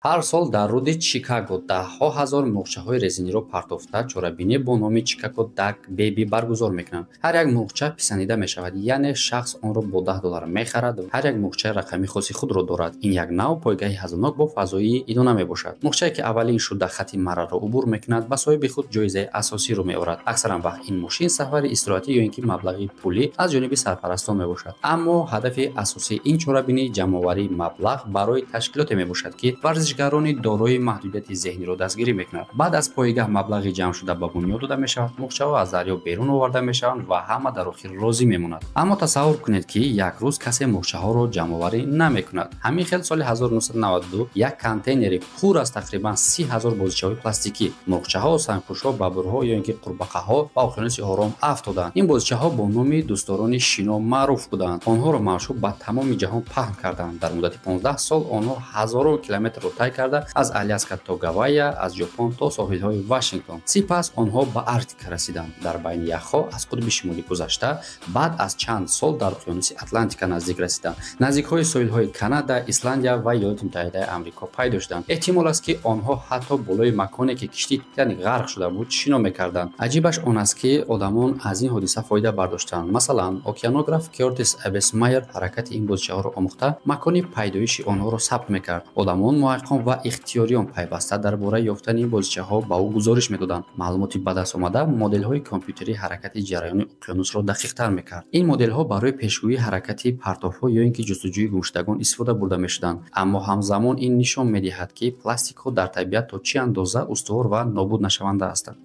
Ҳар сол дар руди Чикаго даҳҳо ҳазор мурғчаҳои резиниро партофта, чорабинӣ бо номи Чикаго Дак Беби баргузор мекунанд. Ҳар як мурғча писандида мешавад, яъне шахс онро бо 10 доллар мехарад. Ҳар як мурғча рақами хоси худро дорад. Ин як нав пойгаи ҳазмнок бо фазои идона мебошад. Мурғчае, ки аввалин шуда хати марраро убур мекунад, ба соҳиби худ ҷоизаи асосиро меорад. Аксаран вақт ин мошин, сафари истироҳатӣ ё ин ки маблағи пулӣ аз ҷониби сарпарастон мебошад. Аммо ҳадафи асосии ин чорабинӣ ҷамъоварии маблағ барои ташкилоте мебошад, ки варзишгарони дорои маҳдудияти зеҳниро дастгирӣ мекунад. Баъд аз пойга маблағи ҷамъшуда ба бунёд дода мешавад, мурғчаҳо аз дарё берун оварда мешаванд ва ҳама дар охир розӣ мемонад. Аммо тасаввур кунед, ки як рӯз касе мурғчаҳоро ҷамъоварӣ намекунад. Ҳамин хел соли 1992 як контейнери пур аз тақрибан 30 000 бозичаҳои пластикӣ, мурғчаҳо, сангпӯшҳо, бабурҳо ё ин ки қурбақаҳо ба уқёнуси Ором афтоданд. Ин бозичаҳо бо номи дӯстдорони шино маъруф буданд. Онҳоро мавҷҳо ба тамоми ҷаҳон паҳн карданд. Дар муддати 15 сол онҳо ҳазорон километрро тай карда, аз Аляска то Гавайя, аз Ҷопон то соҳилҳои Вашингтон. Сипас онҳо ба Арктика расиданд, дар байни яхҳо аз қутби шимолӣ гузашта, баъд аз чанд сол дар уқёнуси Атлантика наздик расиданд. Наздикҳои соҳилҳои Канада, Исландия ва Иёлоти Муттаҳидаи Амрико пайдо шуданд. Эҳтимол аст, ки онҳо ҳатто болои маконе, ки киштии Титаник ғарқ шуда буд, шино мекарданд. Аҷибаш он аст, ки одамон аз ин ҳодиса фоида бардоштанд. Масалан, океанограф Кёртис Абесмайер ҳаракати ин бозичаҳоро омӯхта, макони пайдоиши онҳоро сабт мекард. Одамон, муҳаққиқон ва ихтиёриён пайваста дар бораи ёфтани ин бозичаҳо ба ӯ гузориш медоданд. Маълумоти ба даст омада моделҳои компютерии ҳаракати ҷараёни уқёнусро дақиқтар мекард. Ин моделҳо барои пешгӯии ҳаракати партовҳо ё ин ки ҷустуҷӯи гумшудагон истифода бурда мешуданд. Аммо ҳамзамон ин нишон медиҳад, ки пластикҳо дар табиат то чӣ андоза устувор ва нобуд нашаванда ҳастанд.